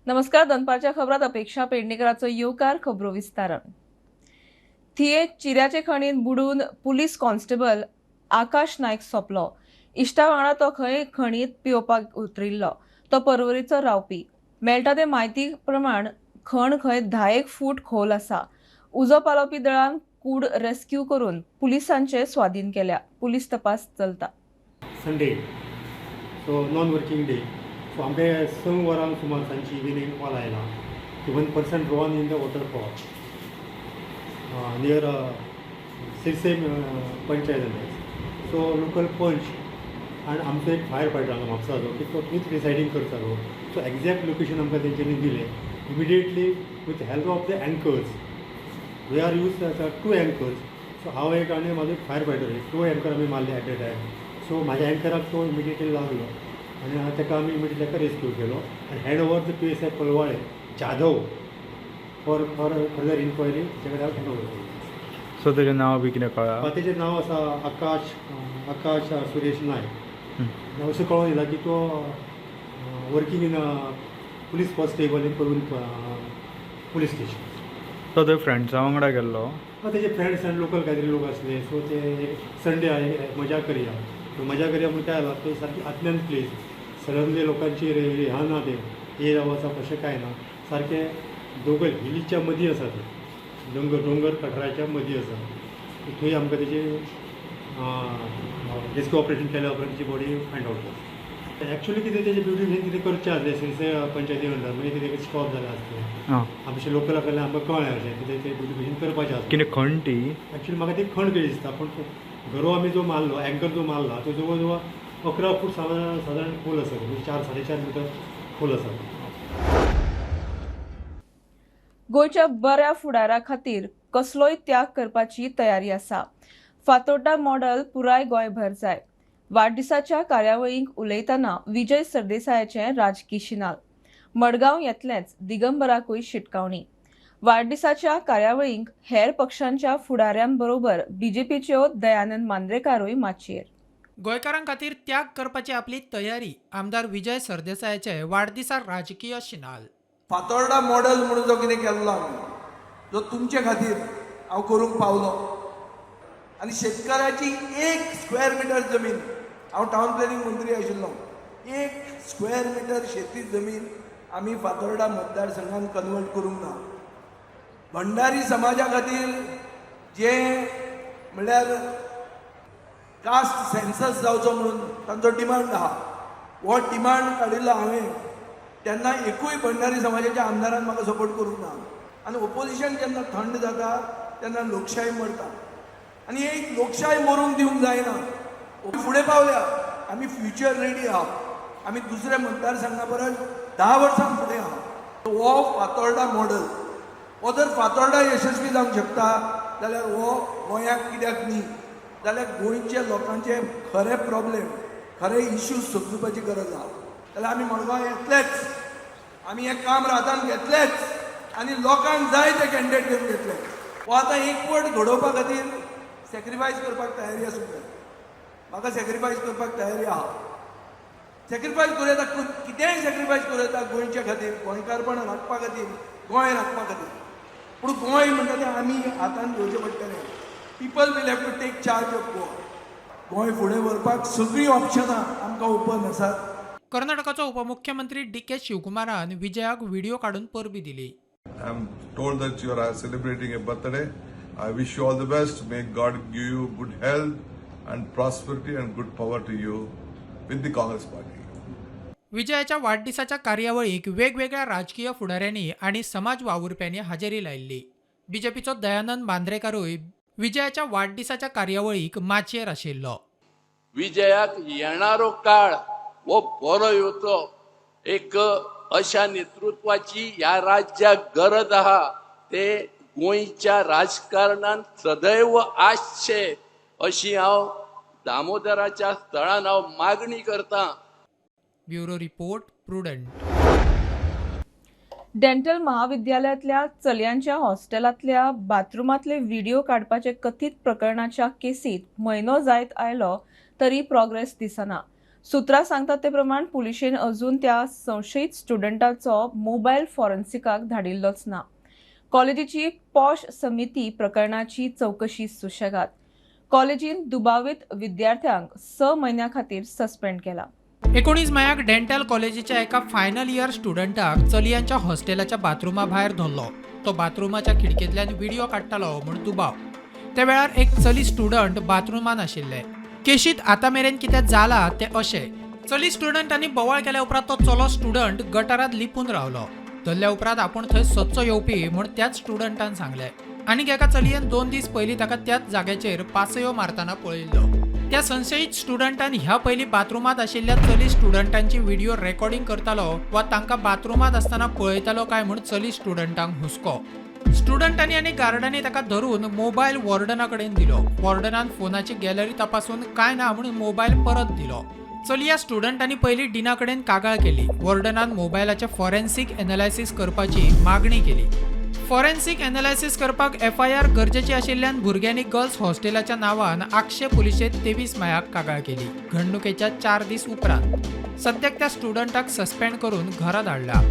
नमस्कार, दनपारच्या खबरात अपेक्षा पेडणेकराचो येवकार. खबरो विस्तारान. थिये चिऱ्याचे खणीन बुडून पुलीस कॉन्स्टेबल आकाश नायक सोंपलो. इश्टा वांगडा तो खंय खणीत पिवपाक उतरिल्लो. तो पर्वरीचो रावपी. मेळटा ते म्हायती प्रमाण खण खंय 10 फूट खोल आसा. उजो पालोवपी दळान कूड रेस्क्यू करून पुलिसांचे स्वाधीन केल्या. पुलीस तपास चलता. Sunday, so non working day. So आमकां 6 वरां सुमार सांजची इव्हिनींग कॉल आयला की one person drown in the waterfall near Sirse panchayat. So local panch आनी आमचो एक फायर फायटर हांगा म्हापसाचो की तो थंयच रिसायडींग करतालो. सो एग्जॅक्ट लोकेशन आमकां तेंच्यांनी दिलें. Immediately with help of the anchors, we are use 2 anchors. So हांव एक आनी म्हाजो एक फायर फायटर एक 2 एंकर आमी मारले एट ए टायम. सो म्हाज्या एंकराक तो इमिडिएटली लागलो आनी ताका आमी इमिडिएटली ताका रेस्क्यू केलो आनी hand over the PSI Colvale Jadhav for further inquiry तेच्या कडेन हांव हँड ओवर केलो. सो तेजें नांव बी कितें कळ्ळां? तेजें नांव आसा आकाश आकाश सुरेश नायक. अशें कळोन येयला की तो working in police constable in Porvorim police station. तो थंय फ्रेंड्सां वांगडा गेल्लो? तेजे फ्रेंड्स आनी लोकल कांय तरी लोक आसले. सो ते संडे मजा करया, मजा करया म्हूण काय जाला ते सारकी आतल्यान प्लेस, सडनली लोकांची ह्या ना, ते येयला वचप अशें कांय ना. सारकें दोंगर हिलीच्या मदीं आसा, ते दोंगर दोंगर कठराच्या मदीं आसा. थंय आमकां तेजी रेस्क्यू ऑपरेशन केल्या उपरांत तेची बॉडी फायंड आवट जाली. एक्चुअली कितें तेजें ब्युटिफिकेशन कितें करचें आसलें सिरसे पंचायती अंडर, मागीर कितें स्टॉप जालें आसतलें. आमचें लोकला कडल्यान आमकां कळ्ळें अशें कितें तें ब्युटिफिकेशन करपाचें आसलें. कितें खण ती? एक्चुअली म्हाका ती खण कशी दिसता, पूण गरो आमी जो मारलो, एंकर जो मारला तो जवळ जवळ 11 फूट सादारण सादारण खोल आसा, म्हणजे 4-4.5 मिटर खोल आसा. गोंयच्या बऱ्या फुडारा खातीर कसलोय त्याग करपाची तयारी आसा. फातोड्डा मॉडल पुराय गोंयभर जाय. वाडदिसाच्या कार्यावळींक उलयतना विजय सरदेसायाचें राजकी शिनाल. मडगांव येतलेंच दिगंबराकूय शिटकावणी. वाडदिसाच्या कार्यावळींक हेर पक्षांच्या फुडाऱ्यांबरोबर बीजेपीच्यो दयानंद मांद्रेकारूय माचयेर. गोंयकारां खातीर त्याग करपाची आपली तयारी. आमदार विजय सरदेसायाचे वाडदिसा राजकीय शिनाल. फातोर्डा मॉडल म्हणून जो कितें केल्लो आमी, जो तुमचे खातीर हांव करूंक पावलो. आनी शेतकाराची 1 स्क्वेअर मिटर जमीन, हांव टावन प्लॅनिंग मंत्री आशिल्लो, 1 स्क्वेअर मिटर शेती जमीन आमी फातोर्डा मतदारसंघान कन्वर्ट करूंक ना. भंडारी समाजा खातीर जे म्हणल्यार कास्ट सेन्सस जावचो म्हणून तांचो डिमांड आहा, हो डिमांड काडिल्लो हांवें. तेन्ना एकूय भंडारी समाजाच्या आमदारान म्हाका सपोर्ट करूंक ना. आनी ओपोजिशन जेन्ना थंड जाता तेन्ना लोकशाय मरता, आनी एक लोकशाय मरूंक दिवंक जायना. फुडें पावल्या आमी, फ्युचर रेडी आहा. आमी दुसऱ्या मतदारसंघा परस 10 वर्सां फुडें आहा. हो फातोर्डा मॉडल हो जर फातोर्डा यशस्वी जावंक शकता जाल्यार हो गोंयाक कित्याक न्ही? जाल्यार गोंयच्या लोकांचे खरे प्रॉब्लेम, खरे इश्यूज समजुपाची गरज आहा. जाल्यार आमी मडगांव येतलेच, आमी हें काम हातान घेतलेच आनी लोकांक जाय ते कॅन्डिडेट घेवन घेतले. हो आतां एकवट घडोवपा खातीर सॅक्रिफायस करपाक तयारी आसूंक जाय. म्हाका सॅक्रिफायस करपाक तयारी आहा. सॅक्रिफायस करूं येता, कितेंय सॅक्रिफायस करूं येता गोंयच्या खातीर, गोंयकारपण राखपा खातीर, गोंय राखपा खातीर. पूण गोंय म्हणटा तें आमी हातान घेवचें पडटलें. People will have to take charge of Goa. Goa फुडें व्हरपाक सगळीं ऑप्शनां आमकां ओपन आसात. कर्नाटकाचो उपमुख्यमंत्री डी के शिवकुमारान विजयाक व्हिडिओ काडून परबी दिली. I am told that you are celebrating a birthday. I wish you all the best. May God give you good health and prosperity and good power to you with the Congress party. विजयाच्या वाडदिसाच्या कार्यावळीक वेगवेगळ्या राजकीय फुडाऱ्यांनी आनी समाज वावुरप्यांनी हाजेरी लायिल्ली. बीजेपीचो दयानंद मांद्रेकारूय विजयाच्या वाडदिसाच्या कार्यावळीक माचयेर आशिल्लो. विजयाक येणारो काळ हो बरो येवचो, एक अशा नेतृत्वाची ह्या राज्याक गरज आहा. ते गोंयच्या राजकारणान सदैव आसचे अशी हांव दामोदराच्या स्थळान हांव मागणी करता. Bureau report, Prudent. Dental महाविद्यालयातल्या चलयांच्या हॉस्टेलांतल्या बाथरुमांतले व्हिडिओ काडपाचे कथीत प्रकरणाच्या केसीत म्हयनो जायत आयलो तरी प्रोग्रेस दिसना. सुत्रां सांगतात ते प्रमाण पुलिशेन अजून त्या संशयीत स्टुडंटाचो मोबायल फॉरेन्सिकाक धाडिल्लोच ना. कॉलेजीची पॉश समिती प्रकरणाची चवकशी सुशेगाद. कॉलेजीन दुबावीत विद्यार्थ्यांक 6 म्हयन्यां खातीर सस्पेंड केला. 19 मायाक डेंटल कॉलेजीच्या एका फायनल इयर स्टुडंटाक चलयांच्या हॉस्टेलाच्या बाथरुमा भायर धरलो. तो बाथरुमाच्या खिडकेंतल्यान व्हिडिओ काडटालो म्हूण दुबाव. त्या वेळार एक चली स्टुडंट बाथरुमान आशिल्ले. केशीत आतां मेरेन कितें जाला तें अशें, चली स्टुडंटांनी बोवाळ केल्या उपरांत तो चलो स्टुडंट गटारांत लिपून रावलो. धरल्या उपरांत आपूण थंय सदचो येवपी म्हूण त्याच स्टुडंटान सांगलें. आनीक एका चलयेन 2 दीस पयलीं ताका त्याच जाग्याचेर पासयो मारतना पळयिल्लो. त्या संशयीत स्टुडंटान ह्या पयलीं बाथरुमांत आशिल्ल्या चली स्टुडंटांची व्हिडिओ रेकॉर्डिंग करतालो वा तांकां बाथरुमांत आसतना पळयतालो काय म्हूण चली स्टुडंटांक हुस्को. स्टुडंटांनी आनी गार्डांनी ताका धरून मोबायल वॉर्डना कडेन दिलो. वॉर्डनान फोनाची गॅलरी तपासून काय ना म्हणून मोबायल परत दिलो. चलया स्टुडंटांनी पयलीं डिना कडेन कागाळ केली. वॉर्डनान मोबायलाचें फॉरेन्सिक एनालायसीस करपाची मागणी केली. फॉरेन्सिक एनालायसीस करपाक FIR गरजेची आशिल्ल्यान भुरग्यांनी गर्ल्स हॉस्टेलाच्या नांवान आगशे पुलिशेंत 23 मायाक कागाळ केली. घडणुकेच्या 4 दीस उपरांत सद्याक त्या स्टुडंटाक सस्पेंड करून घरा धाडला.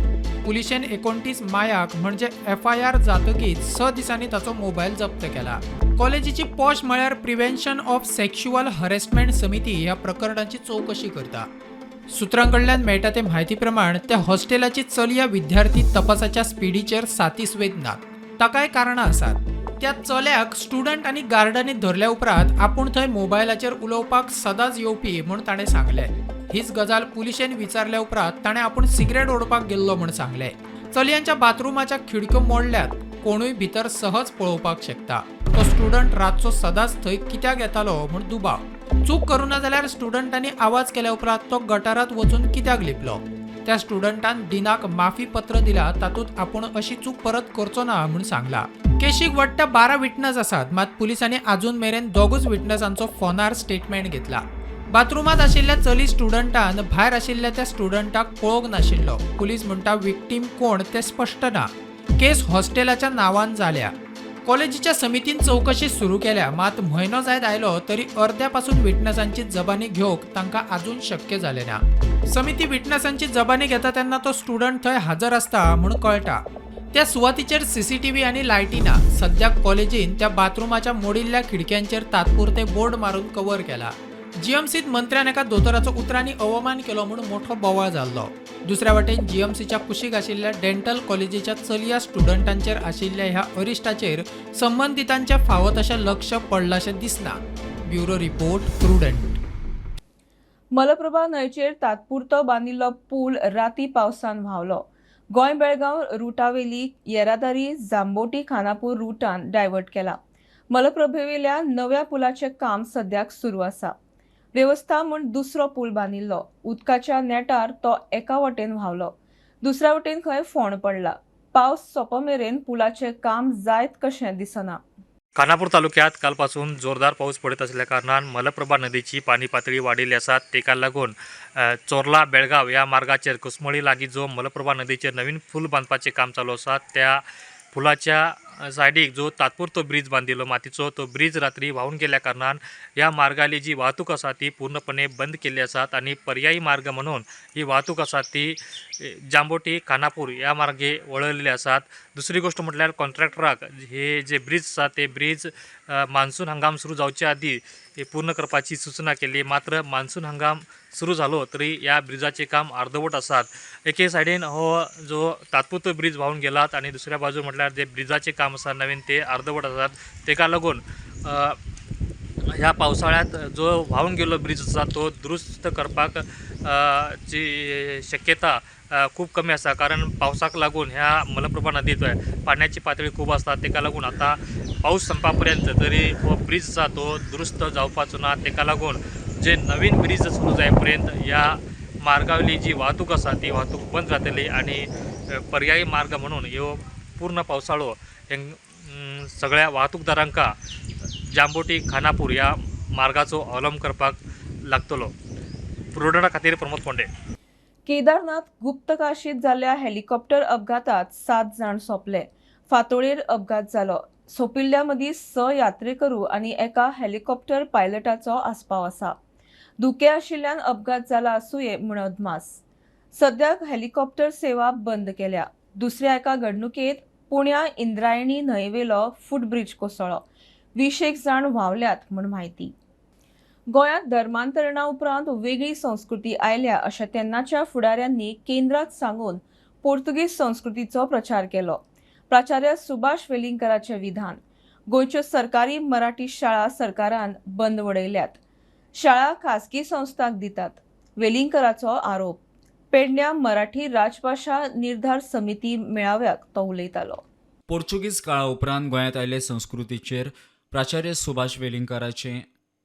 पुलिशेन 29 मायाक म्हणजे FIR जातकीच 6 दिसांनी ताचो मोबायल जप्त केला. कॉलेजीची पॉश म्हळ्यार प्रिव्हेन्शन ऑफ सेक्शुअल हरेसमेंट समिती ह्या प्रकरणाची चवकशी करता. सुत्रां कडल्यान मेळटा ते म्हायती प्रमाण त्या हॉस्टेलाची चलया विद्यार्थी तपासाच्या स्पिडीचेर सातिस्वेद नात. ताकाय कारणां आसात. त्या चल्याक स्टुडंट आनी गार्डांनी धरल्या उपरांत आपूण थंय मोबायलाचेर उलोवपाक सदांच येवपी म्हूण ताणें सांगलें. हीच गजाल पुलिशेन विचारल्या उपरांत ताणें आपूण सिगरेट ओडपाक गेल्लो म्हूण सांगलें. चलयांच्या बाथरुमाच्या खिडक्यो मोडल्यात, कोणूय भितर सहज पळोवपाक शकता. तो स्टुडंट रातचो सदांच थंय कित्याक येतालो म्हूण दुबाव. चूक करूना जाल्यार स्टुडंटांनी आवाज केल्या उपरांत तो गटारांत वचून कित्याक लिपलो. त्या स्टुडंटान डिनाक माफी पत्र दिला, तातूंत आपूण अशी चूक परत करचो ना म्हूण सांगला. केशीक वट्ट 12 विटनस आसात, मात पुलिसांनी आजून मेरेन 2 विटनसांचो फोनार स्टेटमेंट घेतला. बाथरुमांत आशिल्ल्या चली स्टुडंटान भायर आशिल्ल्या त्या स्टुडंटाक पळोवंक नाशिल्लो. पुलीस म्हणटा विक्टीम कोण तें स्पश्ट ना. केस हॉस्टेलाच्या नांवान जाल्या. कॉलेजीच्या समितीन चवकशी सुरू केल्या, मात म्हयनो जायत आयलो तरी अर्द्या पासून विटनसांची जबानी घेवंक तांकां आजून शक्य जालें ना. समिती विटनसांची जबानी घेता तेन्ना तो स्टुडंट थंय हजर आसता म्हूण कळटा. त्या सुवातीचेर CCTV आनी लायटी ना. सद्याक कॉलेजीन त्या बाथरुमाच्या मोडिल्ल्या खिडक्यांचेर तात्पुरते बोर्ड मारून कवर केला. GMCत मंत्र्यान एका दोतोराचो उतरांनी अवमान केलो म्हूण मोठो बोवाळ जाल्लो. दुसऱ्या वटेन GMCच्या कुशीक आशिल्ल्या डेंटल कॉलेजीच्या चलया स्टुडंटांचेर आशिल्ल्या ह्या अरिश्टाचेर संबंदितांचें फावो तशें लक्ष पडलाशें दिसना. Bureau report, Prudent. Malaprabha न्हंयचेर तात्पुरतो बांदिल्लो पूल राती पावसान व्हांवलो. गोंय बेळगांव रुटावेली येरादारी जांबोटी खानापूर रुटान डायवर्ट केला. मलप्रभेवेल्या नव्या पुलाचें काम सद्याक सुरू आसा. वेवस्था म्हूण दुसरो पूल बांदिल्लो. उदकाच्या नेटार तो एका वटेन व्हांवलो, दुसऱ्या वटेन खंय फोंड पडला. पावस सोंपो मेरेन पुलाचें काम जायत कशें दिसना. खानापूर तालुक्यात कालपासून जोरदार पाऊस पडत असल्या कारणान मलप्रभा नदीची पाणी पातळी वाडिल्ली आसा. तेका लागून चोर्ला बेळगांव ह्या मार्गाचेर कुसमळी लागीं जो मलप्रभा नदीचेर नवीन पूल बांदपाचें काम चालू आसा त्या पुलाच्या सायडीक जो तात्पुरतो ब्रीज बांदिल्लो मातीचो तो ब्रीज रात्री व्हांवून गेल्या कारणान ह्या मार्गाली जी वाहतूक आसा ती पूर्णपणे बंद केल्ली आसात आनी पर्यायी मार्ग म्हणून ही वाहतूक आसा ती जांबोटी खानापूर ह्या मार्गे वळयल्ली आसात. दुसरी गोष्ट म्हटल्यार कॉन्ट्रॅक्टराक हे जे ब्रीज आसा ते ब्रीज मान्सून हंगाम सुरू जावचे आदी हे पूर्ण करपाची सूचना केली, मात्र मान्सून हंगाम सुरू जालो तरी ह्या ब्रिजाचें काम अर्दवट आसात. एके सायडीन हो जो तात्पुरतो ब्रीज व्हांवून गेलात आनी दुसऱ्या बाजू म्हटल्यार जे ब्रिजाचें काम आसा नवीन ते अर्दवट आसात. तेका लागून ह्या पावसाळ्यांत जो व्हांवून गेल्लो ब्रीज आसा तो दुरुस्त करपाक ची शक्यता खूब कमी आसा, कारण पावसाक लागून ह्या मलप्रभा नदीत पाण्याची पातळी खूब आसता. तेका लागून आतां पावस संपा पर्यंत तरी हो ब्रीज आसा तो दुरुस्त जावपाचो ना. तेका लागून जे नवीन ब्रीज सुरू जाय पर्यंत ह्या मार्गावली जी वाहतूक आसा ती वाहतूक बंद जातली आनी पर्यायी मार्ग म्हणून ह्यो पूर्ण पावसाळो सगळ्या वाहतूकदारांका जांबोटी खानापूर ह्या मार्गाचो अवलंब करपाक लागतलो. प्रुडंटा खातीर प्रमोद कोंडे. केदारनाथ गुप्तकाशीत जाल्ल्या हेलिकॉप्टर अपघातात 7 जाण सोंपले. फांतोडेर अपघात जालो. सोंपिल्ल्या मदीं 6 यात्रेकरू आनी एका हेलिकॉप्टर पायलटाचो आस्पाव आसा. धुकें आशिल्ल्यान अपघात जाला आसुये म्हूण अदमास. सद्याक हेलिकॉप्टर सेवा बंद केल्या. दुसऱ्या एका घडणुकेंत पुण्या इंद्रायणी न्हंयेवेलो फुटब्रिज कोसळ्ळो. 20 जाण व्हांवल्यात म्हूण म्हायती. गोंयांत धर्मांतरणा उपरांत वेगळी संस्कृती आयल्या अशें तेन्नाच्या फुडाऱ्यांनी केंद्रात सांगून पोर्तुगीज संस्कृतीचो प्रचार केलो. प्राचार्य सुभाष वेलिंगकराचें विधान. गोंयच्यो सरकारी मराठी शाळा सरकारान बंद वडयल्यात. शाळा खासगी संस्थांक दितात. वेलिंगकराचो आरोप. पेडण्या मराठी राजभाशा निर्धार समिती मेळाव्याक तो उलयतालो. पोर्चुगीज काळा उपरांत गोंयांत आयिल्ले संस्कृतीचेर प्राचार्य सुभाष वेलिंगकाराचें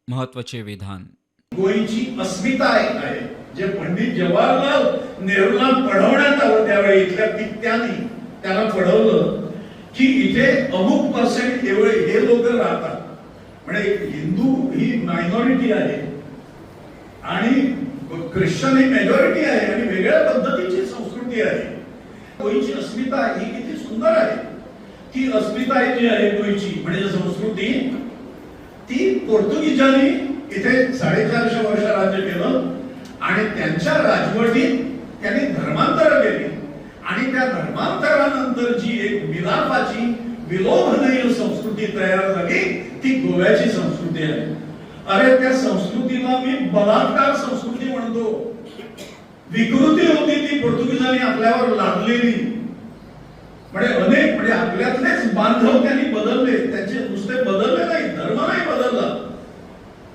म्हत्वाचें विधान. गोंयची अस्मिताय आहे, जे पंडित जवाहरलाल नेहरूंना पढवण्यात आलं त्यावेळी इथल्या पित्त्यांनी त्यांना पढवलं की इथे अमुक पर्सेंट एवढे हे लोक राहतात, म्हणजे हिंदू ही मायनॉरिटी आहे आणि ख्रिश्चन ही मेजॉरिटी आहे आणि वेगळ्या पद्धतीची संस्कृती आहे. गोंयची अस्मिता ही किती सुंदर आहे. ती अस्मिता जी आहे गोंयची म्हणजे संस्कृती, ती पोर्तुगीजांनी इथे 450 वर्ष राज्य केलं आणि त्यांच्या राजवटीत त्यांनी धर्मांतर केली आणि त्या धर्मांतरानंतर जी एक मिलाफाची विलोभनीय संस्कृती तयार झाली ती गोव्याची संस्कृती आहे. अरे त्या संस्कृतीला मी बलात्कार संस्कृती म्हणतो. विकृती होती ती पोर्तुगीजांनी आपल्यावर लादलेली. म्हणजे अनेक म्हणजे आपल्यातलेच बांधव त्यांनी बदलले, त्यांचे नुसते बदलले नाही, धर्म नाही बदलला,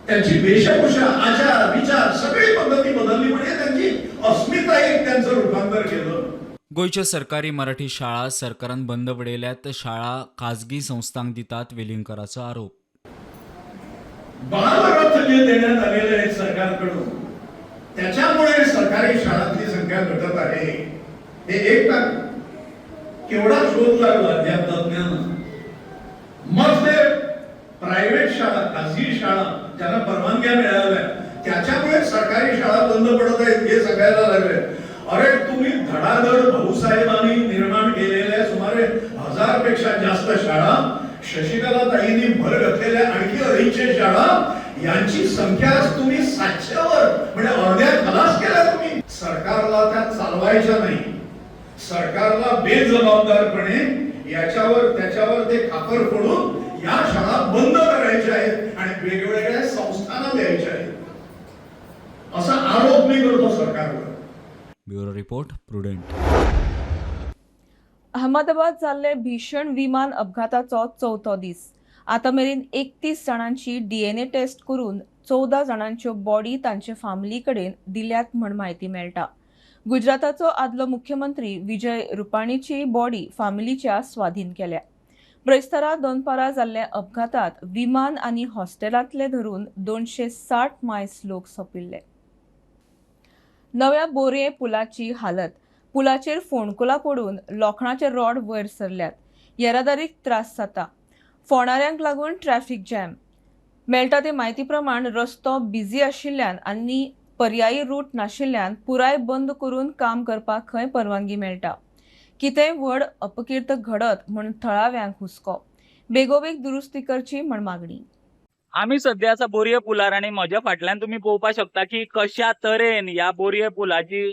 त्यांची वेशभूषा, आचार विचार सगळी पद्धती बदलली, म्हणजे त्यांची अस्मिता एक त्यांचं रूपांतर केलं. गोंयच्यो सरकारी मराठी शाळा सरकारान बंद वडयल्यात. शाळा खाजगी संस्थांक दितात. वेलिंगकाराचो आरोप. बालरथ जे देण्यात आलेले आहेत सरकारकडून, त्याच्यामुळे सरकारी शाळांची संख्या घटत आहे. हे एक कारण. केवढा शोध लागला त्या तज्ञांना. मग ते प्रायव्हेट शाळा, खाजगी शाळा ज्यांना परवानग्या मिळाल्या त्याच्यामुळे सरकारी शाळा बंद पडत आहेत हे सांगायला लागले. अरे तुम्ही धडाधड भाऊसाहेबांनी निर्माण केलेल्या सुमारे 1000 पेक्षा जास्त शाळा, शशिकला ताईंनी भर घातलेल्या आणखी 250 शाळा, यांची संख्या आज तुम्ही 700 वर म्हणजे अर्ध्या खलास केल्या तुम्ही. सरकारला त्या चालवायच्या नाही, सरकारला बेजबाबदारपणे याच्यावर त्याच्यावर ते खापर फोडून या शाळा बंद करायच्या आहेत आणि वेगवेगळ्या संस्थांना द्यायच्या आहेत, असा आरोप मी करतो सरकारवर. Bureau report, Prudent. Ahmedabad जाल्ले भीषण विमान अपघाताचो चवथो दीस. आतां मेरेन 31 जाणांची डीएनए टेस्ट करून 14 जाणांच्यो बॉडी तांचे फामिली कडेन दिल्यात म्हण म्हायती मेळटा. गुजराताचो आदलो मुख्यमंत्री विजय रुपाणीची बॉडी फामिलीच्या स्वाधीन केल्या. ब्रेस्तारा दनपारा जाल्ल्या अपघातात विमान आनी हॉस्टेलांतले धरून 260 मायस लोक सोंपिल्ले. नव्या बोरये पुलाची हालत. पुलाचेर फोंडकुलां पडून लोखणाचे रॉड वयर सरल्यात. येरादारीक त्रास जाता. फोंडाऱ्यांक लागून ट्रॅफिक जॅम. मेळटा ते म्हायती प्रमाण रस्तो बिझी आशिल्ल्यान आनी पर्यायी रूट नाशिल्ल्यान पुराय बंद करून काम करपाक खंय परवानगी मेळटा. कितेंय व्हड अपकीर्त घडत म्हूण थळाव्यांक हुस्को. बेगोबेग दुरुस्ती करची म्हण मागणी. आमी सध्या आसा बोरये पुलार आनी म्हज्या फाटल्यान तुमी पळोवपाक शकता की कशा तरेन ह्या बोरये पुलाची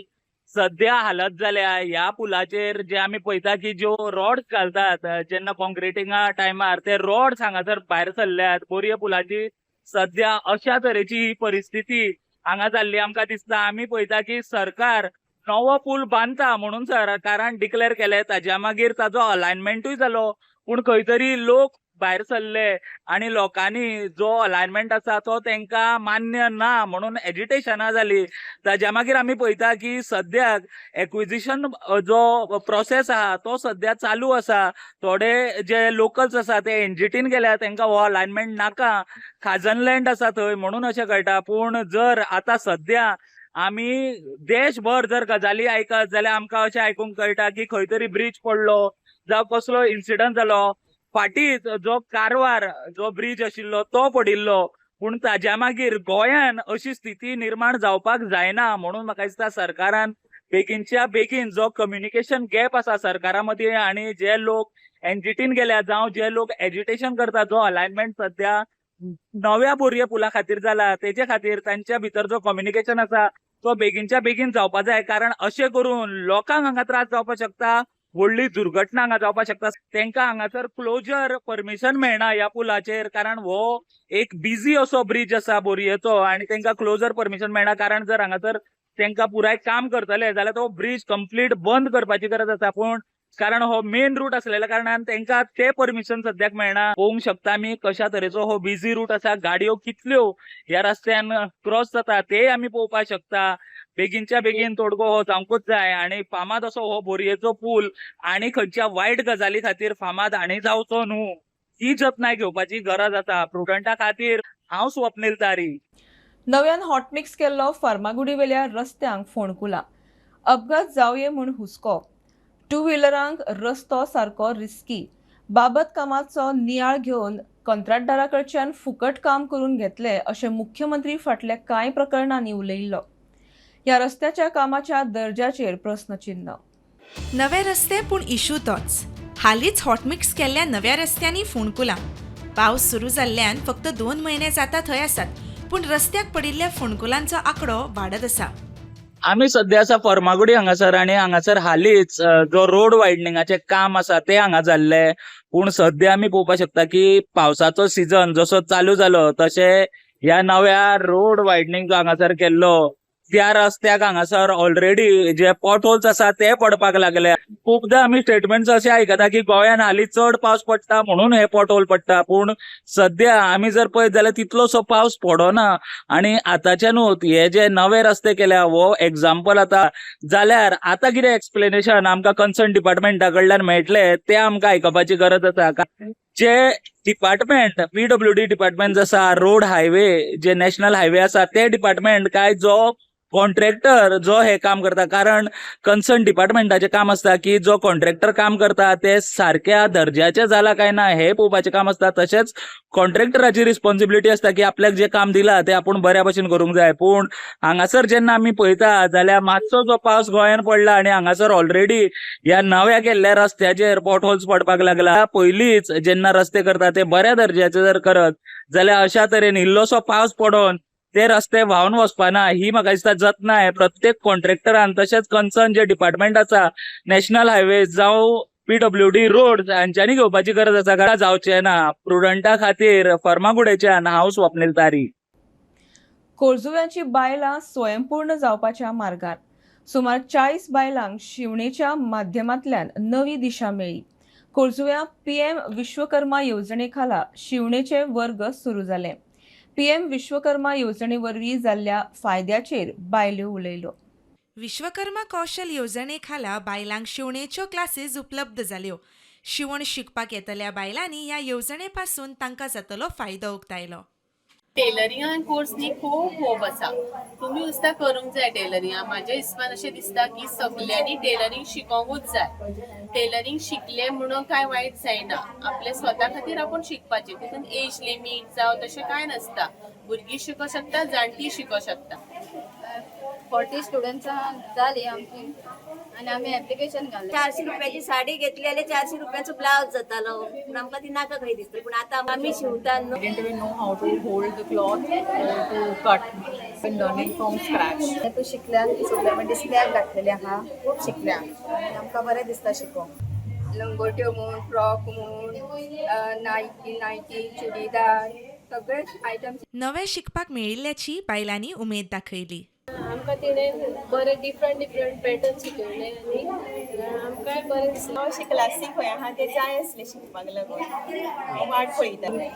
सध्या हालत जाल्या. ह्या पुलाचेर जे आमी पळयता की ज्यो रॉड्स घालतात जेन्ना कॉन्क्रिटिंगा टायमार, ते रॉड्स हांगासर भायर सरल्यात. बोरये पुलाची सध्या अशा तरेची ही परिस्थिती हांगा जाल्ली आमकां दिसता. आमी पळयता की सरकार नवो पूल बांदता म्हणून सरकारान डिक्लेर केलें, ताज्या मागीर ताजो अलायनमेंटूय जालो, पूण खंय तरी लोक भायर सरले आनी लोकांनी जो अलायनमेंट आसा तो तांकां मान्य ना म्हणून एजिटेशनां जाली. ताज्या मागीर आमी पळयता की सद्याक एक्विजिशन जो प्रोसेस आहा तो सद्या चालू आसा. थोडे जे लोकल्स आसा ते एनजीटीन गेल्या, तांकां हो अलायनमेंट नाका, खाजन लँड आसा थंय म्हणून अशें कळटा. पूण जर आतां सद्या आमी देशभर जर गजाली आयकत जाल्यार आमकां अशें आयकूंक कळटा की खंय तरी ब्रीज पडलो जावं कसलो इन्सिडंट जालो. फाटींच जो कारवार जो ब्रीज आशिल्लो तो पडिल्लो, पूण ताज्या मागीर गोंयान अशी स्थिती निर्माण जावपाक जायना म्हणून म्हाका दिसता सरकारान बेगीनच्या बेगीन जो कम्युनिकेशन गॅप आसा सरकारा मदीं आनी जे लोक एनजीटीन गेल्या जावं जे लोक एजिटेशन करता, जो अलायनमेंट सद्या नव्या बोरये पुला खातीर जाला तेजे खातीर तांच्या भितर जो कम्युनिकेशन आसा तो बेगीनच्या बेगीन जावपा जाय, कारण अशें करून लोकांक हांगा त्रास जावपाक शकता, व्हडली दुर्घटना हांगा जावपाक शकता. तांकां हांगासर क्लोजर परमिशन मेळना ह्या पुलाचेर, कारण हो एक बिजी असो ब्रिज आसा बोरयेचो आनी तांकां क्लोजर परमिशन मेळना, कारण जर हांगासर तांकां पुराय काम करतले जाल्यार तो ब्रिज कंप्लीट बंद करपाची गरज आसा. पूण कारण हो मेन रूट असलेल्या कारणान तांकां ते परमिशन सद्याक मेळना. पळोवंक शकता आमी कशा तरेचो हो बिजी रूट आसा, गाडयो कितल्यो ह्या रस्त्यान क्रॉस जाता ते आमी पळोवपाक शकता. बेगीनच्या बेगीन तोडगो हो जावंकूच जाय आनी फामाद असो हो बोरयेचो पूल आनी खंयच्या वायट गजाली खातीर फामाद आनी जावचो न्हू ही जतनाय घेवपाची गरज आसा. प्रुडंटा खातीर हांव स्वप्नील तारी. नव्यान हॉटमिक्स केल्लो फार्मागुडीवेल्या रस्त्यांक फोंडकुलां, अपघात जावये म्हूण हुस्को, टू व्हिलरांक रस्तो सारको रिस्की, बाबत कामाचो नियाळ घेवन कंत्राटदारा कडच्यान फुकट काम करून घेतले अशें मुख्यमंत्री फाटल्या कांय प्रकरणांनी उलयिल्लो. ह्या रस्त्याच्या कामाच्या दर्जाचेर प्रस्नचिन्न. नवे रस्ते पूण इशू तोच. हालींच हॉटमिक्स केल्ल्या नव्या रस्त्यांनी फोंडकुलां. पावस सुरू जाल्ल्यान फक्त 2 म्हयने जाता थंय आसात, पूण रस्त्याक पडिल्ल्या फोंडकुलांचो आंकडो वाडत आसा. आमी सद्या आसा फर्मागुडी हांगासर आनी हांगासर हालींच जो रोड वायडनिंगाचें काम आसा तें हांगा जाल्लें. पूण सद्या आमी पळोवपाक शकता की पावसाचो सिजन जसो चालू जालो तशें ह्या नव्या रोड वायडनिंग जो हांगासर केल्लो त्या रस्त्याक हांगासर ऑलरेडी जे पॉटहोल्स आसा ते पडपाक लागले. खूपदां आमी स्टेटमेंट्स अशे आयकता की गोंयान हालीं चड पावस पडटा म्हणून हे पॉटहोल पडटा, पूण सद्या आमी जर पळयत जाल्यार तितलोसो पावस पडना आनी आतांच्यानूच हे जे नवे रस्ते केल्या हो एग्जाम्पल आतां जाल्यार आतां कितें एक्सप्लेनेशन आमकां कन्सर्न डिपार्टमेंटा कडल्यान मेळटलें तें आमकां आयकपाची गरज आसा. जे डिपार्टमेंट PWD department आसा, रोड हायवे जे नॅशनल हायवे आसा ते डिपार्टमेंट काय जो कॉन्ट्रॅक्टर जो हे काम करता, कारण कन्सर्न डिपार्टमेंटाचें काम आसता की जो कॉन्ट्रॅक्टर काम करता ते सारक्या दर्ज्याचें जाला काय ना हे पळोवपाचें काम आसता. तशेंच कॉन्ट्रॅक्टराची रिस्पॉन्सिबिलिटी आसता की आपल्याक जें काम दिलां तें आपूण बऱ्या भशेन करूंक जाय. पूण हांगासर जेन्ना आमी पळयता जाल्यार मातसो जो पावस गोंयान पडला आनी हांगासर ऑलरेडी ह्या नव्या केल्ल्या रस्त्याचेर पॉटहोल्स पडपाक लागला. पयलींच जेन्ना रस्ते करता ते बऱ्या दर्ज्याचे जर करत जाल्यार अशा तरेन इल्लोसो पावस पडोन ते रस्ते व्हांवन वचपाना ही म्हाका दिसता जतनाय प्रत्येक कॉन्ट्रॅक्टरान तशेंच कन्सर्न जे डिपार्टमेंट आसा नॅशनल हायवे जावं PWD road हांच्यांनी घेवपाची गरज आसा. कारण जावचें ना. प्रुडंटा खातीर फर्मागुडेच्यान हांव स्वप्नील तारी. कोळजुव्यांची बायलां स्वयंपूर्ण जावपाच्या मार्गार. सुमार 40 बायलांक शिवणेच्या माध्यमांतल्यान नवी दिशा मेळ्ळी. कोळजुव्यां PM Vishwakarma येवजणे खाला शिवणेचे वर्ग सुरू जाले. PM Vishwakarma येवजणे वरवीं जाल्ल्या फायद्याचेर बायल्यो उलयल्यो. विश्वकर्मा कौशल येवजणे खाला बायलांक शिवणेच्यो क्लासीस उपलब्ध जाल्यो. शिवण शिकपाक येतल्या बायलांनी ह्या येवजणे पासून तांकां जातलो फायदो उक्तायलो. टेलरिंगान कोर्स न्ही खूब होप आसा, तुमी सुद्दां करूंक जाय टेलरिंगा. म्हाज्या हिसपान अशें दिसता की सगल्यांनी टेलरिंग शिकोंकूच जाय. टेलरिंग शिकलें म्हणून कांय वायट जायना, आपल्या स्वता खातीर आपूण शिकपाचें, तितून एज लिमीट जावं तशें कांय नासता. भुरगीं शिको शकता, जाणटीं शिको शकता. 40 स्टुडंट्सां जाली आमची आनी आमी एप्लिकेशन घातलें. 400 रुपयाची साडी घेतली जाल्यार 400 रुपयाचो ब्लावज जातालो, पूण आमकां ती नाका खंय दिसता. पूण आतां आमी शिंवता न्हू. I didn't even know how to hold the cloth or to cut. Been learning from scratch. तूं शिकल्या सगळें आमी डिस्प्लेयाक घातलेलें आहा, खूब शिकल्या आनी आमकां बरें दिसता शिकोंक. लंगोट्यो म्हूण, फ्रॉक म्हूण, नायटी, चुडीदार सगळे आयटम. नवें शिकपाक मेळिल्ल्याची बायलांनी उमेद दाखयली. आमकां तिणें बरें डिफरंट डिफरंट पॅटर्न शिकयले आनी आमकांय बरें दिसलें. अशें क्लासीक खंय आहा ते जाय आसलें शिकपाक लागून हांव वाट पळयतालें.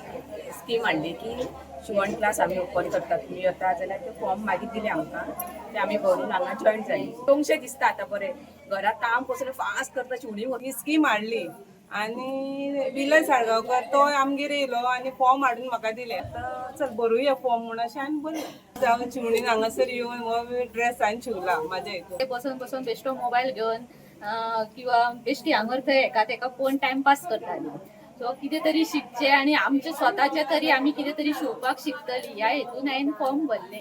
स्कीम हाडली की शिवण क्लास आमी ओपन करतात, तुमी येता जाल्यार ते फॉर्म मागीर दिले आमकां, ते आमी भरून हांगा जॉयन जाली. दोनशे दिसता आतां बरें, घरांत काम पसून फास्ट करता शिवणी. ही स्कीम हाडली आनी विलय साळगांवकर तो आमगेर येयलो आनी फॉर्म हाडून म्हाका दिले. आतां चल भरुया फॉर्म म्हूण अशें हांवें भरलें. जावं शिवणीन हांगासर येवन हो ड्रेस हांवें शिवला म्हाज्या हितून. बसून बसून बेश्टो मोबायल घेवन किंवा बेश्टी हांगर थंय एका तेका पळोवन टायमपास करताली. सो कितें तरी शिकचें आनी आमचे स्वताचे तरी आमी कितें तरी शिंवपाक शिकतली ह्या हेतून हांवें फॉर्म भरलें.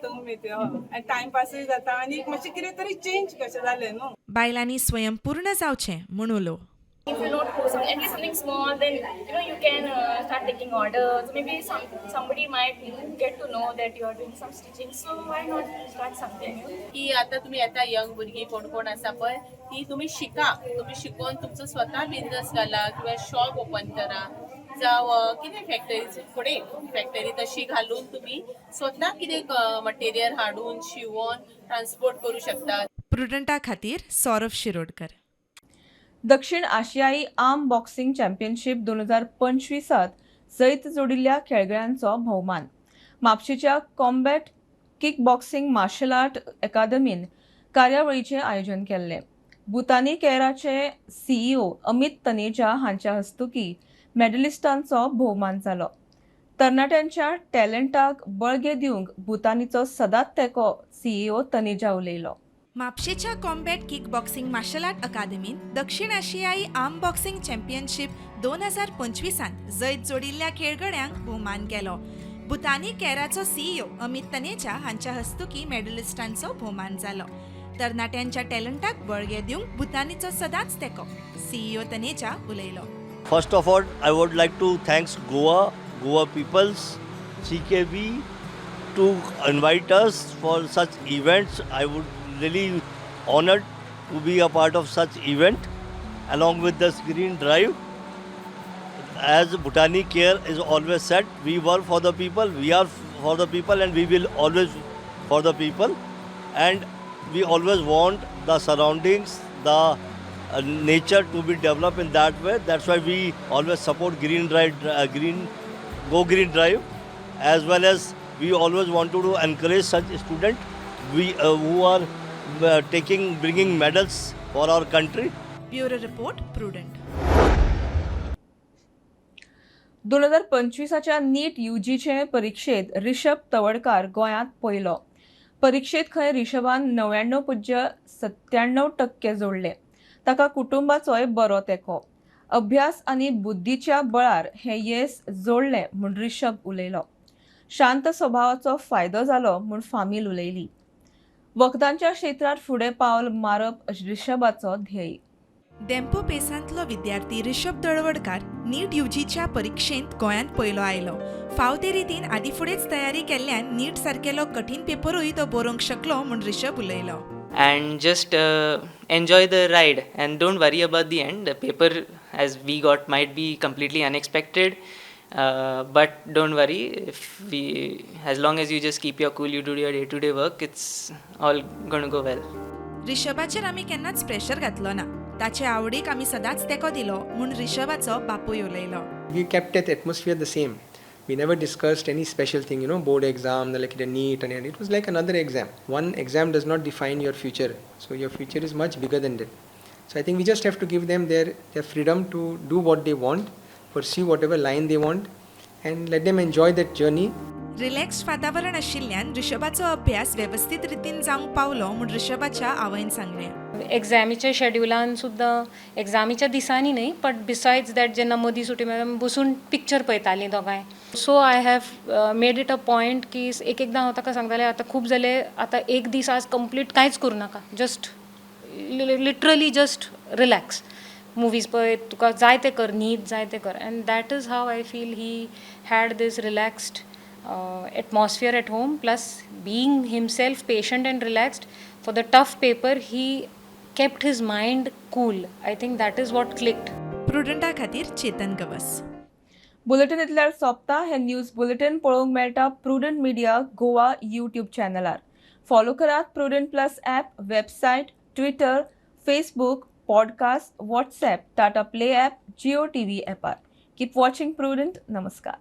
टायमपासूय जाता आनी मातशें कितें तरी चेंज कशें जालें न्हू. बायलांनी स्वयंपूर्ण जावचें म्हूण उलो. If you not do something, at least something small, then you can start taking orders. Maybe somebody might get to know that you are doing some stitching. So why not start something new? की आता तुम्ही आता young भुरगीं कोण कोण आसा पळय ती तुमी शिका, तुमी शिकोवन तुमचो स्वता बिझनस घाला किंवा शॉप ओपन करा, जावं कितें फॅक्टरी फुडें फॅक्टरी तशी घालून तुमी स्वता कितें मटेरियल हाडून शिवोन ट्रान्सपोर्ट करूं शकता. प्रुडंटा खातीर सौरभ शिरोडकर. दक्षिण आशियाई आर्म बॉक्सिंग चॅम्पियनशीप 2025त जैत जोडिल्ल्या खेळगड्यांचो भोवमान. म्हापशेच्या combat kick boxing martial art अकादमीन कार्यावळीचें आयोजन केल्लें. भुतानी केअराचे सीईओ अमित तनेजा हांच्या हस्तुकी मेडलिस्टांचो भोवमान जालो. तरणाट्यांच्या टॅलंटाक बळगें दिवंक भुतानीचो सदांच तेंको सीईओ तनेजा उलयलो. म्हापशेच्या combat kick boxing martial art अकादमीन दक्षिण आशियाई आर्म बॉक्सिंग चॅम्पियनशीप 2025त जैत जोडिल्ल्या खेळगड्यांक भोवमान केलो. भुतानी केराचो सीईओ अमित तनेजा हांच्या हस्तुकी मेडलिस्टांचो भोवमान जालो. तरणाट्यांच्या टॅलंटाक बळगें दिवंक भुतानीचो सदांच तेंको, सीईओ तनेजा उलयलो. First of all, I would like to thanks Goa, Goa peoples, CKB to invite us for such events. I would really honored to be a part of such event along with this green drive. As Bhutani Care is always said, we work for the people, we are for the people, and we will always for the people. And we always want the surroundings, the nature to be developed in that way. That's why we always support Green Drive, Go Green Drive, as well as we always want to encourage such students we who are bringing medals for our country. Bureau report, Prudent. 2025च्या नीट यूजीचे परिक्षेत ऋषभ तवडकार गोंयांत पयलो. परिक्षेत खंय ऋषभान 99.97% जोडले. ताका कुटुंबाचोय बरो तेंको. अभ्यास आनी बुद्धीच्या बळार हें येस जोडलें म्हूण ऋषभ उलयलो. शांत स्वभावाचो फायदो जालो म्हूण फामील उलयली. वखदांच्या क्षेत्रांत फुडें पावल मारप ऋषभाचो ध्येय. डेम्पो पेसांतलो विद्यार्थी ऋषभ दळवडकार नीट यूजीच्या परिक्षेंत गोंयांत पयलो आयलो. फाव ते रितीन आदी फुडेंच तयारी केल्ल्यान नीट सारकेलो कठीण पेपरूय तो बरोवंक शकलो म्हूण ऋषभ उलयलो. And just enjoy the ride and don't worry about the end. The paper as we got might be completely unexpected, but don't worry. If we, as long as you just keep your cool, you do your day-to-day work, it's all going to go well. ऋषभाचेर आमी केन्नाच pressure घातलो ना. ताचे आवडीक आमी सदांच तेंको दिलो म्हूण ऋषभाचो बापूय उलयलो. We kept that atmosphere the same. We never discussed any special thing, you know, board exam, like the NEET, and it was like another exam. One exam does not define your future. So your future is much bigger than that. So I think we just have to give them their freedom to do what they want, pursue whatever line they want, and let them enjoy that journey. Relax वातावरण आशिल्ल्यान ऋषभाचो अभ्यास वेवस्थीत रितीन जावंक पावलो म्हूण ऋषभाच्या आवयन सांगलें. एग्जामीच्या शेड्युलान सुद्दां एग्जामीच्या दिसांनी न्हय, बट बिसायड्स that जेन्ना मदीं सुटी मेळटा बसून पिक्चर पळयतालीं दोगांय. So I have made it a point की एक एकदां हांव ताका सांगतालें, आतां खूब जालें, आतां एक दीस आज कंप्लीट कांयच करूं नाका, just literally just relax, movies पळय, तुका जाय तें कर, न्हीद जाय तें कर. And that is how I feel he had this relaxed atmosphere at home, plus being himself patient and relaxed for the tough paper, he kept his mind cool. I think that is what clicked. प्रुडंटा खातीर Chetan Gawas. Bulletin इतल्यार सोंपता. हे news bulletin पळोवंक मेळटा Prudent Media Goa YouTube चॅनलार. Follow करात Prudent plus app, website, Twitter, Facebook, podcast, WhatsApp, Tata Play app, Jio TV ॲपार. Keep watching Prudent. नमस्कार.